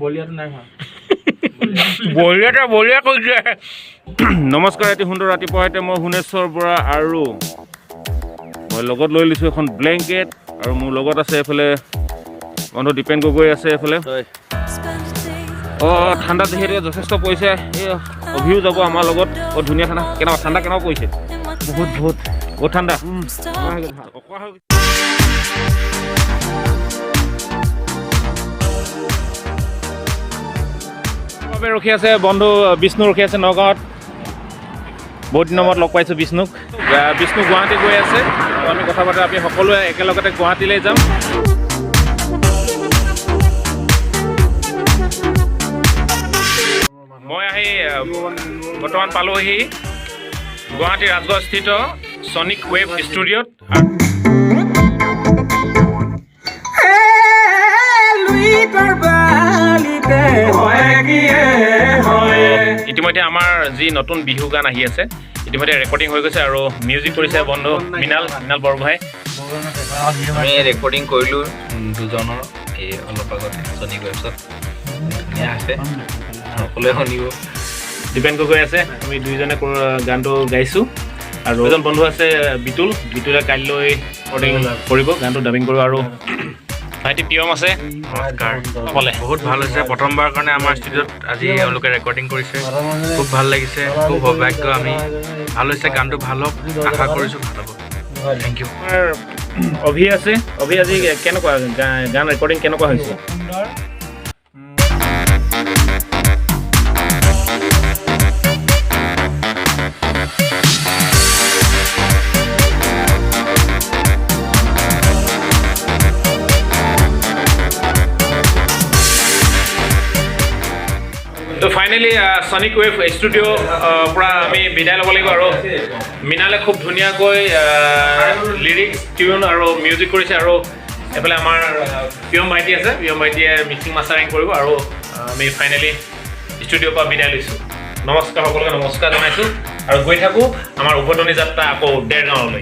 বলিয়াটো নাই হোৱা। বঢ়িয়াটা বঢ়িয়া কৰিছে। নমস্কাৰ, এটি সুন্দৰ ৰাতিপুৱা সৈতে মই সোণেশ্বৰ বৰা আৰু মই লগত লৈ লৈছোঁ এখন ব্লেংকেট আৰু মোৰ লগত আছে এইফালে বন্ধু দীপেন গগৈ আছে এইফালে। অঁ, ঠাণ্ডা যিহেতু যথেষ্ট পৰিছে, এই অভিও যাব আমাৰ লগত। বৰ ধুনীয়া ঠাণ্ডা। কেনেকুৱা ঠাণ্ডা, কেনেকুৱা পৰিছে? বহুত বহুত। বহুত ঠাণ্ডা। বাবে ৰখি আছে বন্ধু বিষ্ণু, ৰখি আছে নগাঁৱত। বহুত দিনৰ মূৰত লগ পাইছোঁ বিষ্ণুক। বিষ্ণু গুৱাহাটী গৈ আছে আৰু আমি কথা পাতোঁ, আমি সকলোৱে একেলগতে গুৱাহাটীলৈ যাম। মই আহি বৰ্তমান পালোহি গুৱাহাটী ৰাজগড়স্থিত ছনিক ৱেভ ষ্টুডিঅ'ত। ইতিমধ্যে আমাৰ যি নতুন বিহু গান আহি আছে, ইতিমধ্যে ৰেকৰ্ডিং হৈ গৈছে আৰু মিউজিক কৰিছে বন্ধু মৃণাল, মৃণাল বৰগোহাঁই। আমি ৰেকৰ্ডিং কৰিলোঁ দুজনৰ এই অলপ আগতে ছনিক ৱেবছত। ধুনীয়া হৈছে, সকলোৱে শুনিব। দীপেন গগৈ আছে, আমি দুইজনে গানটো গাইছোঁ। আৰু এজন বন্ধু আছে বিতুল, বিতুলে কাইলৈ ৰেকৰ্ডিং কৰিব, গানটো ডাবিং কৰিব। আৰু ভাইটি প্ৰিয়ম আছে। নমস্কাৰ। ক'লে বহুত ভাল হৈছে। প্ৰথমবাৰ কাৰণে আমাৰ ষ্টুডিঅ'ত আজি এওঁলোকে ৰেকৰ্ডিং কৰিছে, খুব ভাল লাগিছে, খুব সৌভাগ্য আমি। ভাল হৈছে গানটো, ভাল হওক আশা কৰিছোঁ, ভাল হ'ব। Thank U. আমাৰ অভি আছে। অভি, আজি কেনেকুৱা গান ৰেকৰ্ডিং কেনেকুৱা হৈছে? সুন্দৰ। তো ফাইনেলি ছনিক ৱেভ ষ্টুডিঅ' পৰা আমি বিদায় ল'ব লাগিব। আৰু মৃণালে খুব ধুনীয়াকৈ লিৰিক্স, টিউন আৰু মিউজিক কৰিছে। আৰু এইফালে আমাৰ প্ৰিয়ম ভাইটি আছে, প্ৰিয়ম ভাইটিয়ে মিক্সিং মাষ্টাৰিং কৰিব। আৰু আমি ফাইনেলি ষ্টুডিঅ'ৰ পৰা বিদায় লৈছোঁ। নমস্কাৰ, সকলোকে নমস্কাৰ জনাইছোঁ আৰু গৈ থাকোঁ আমাৰ উভতনি যাত্ৰা আকৌ দেৰগাঁৱলৈ।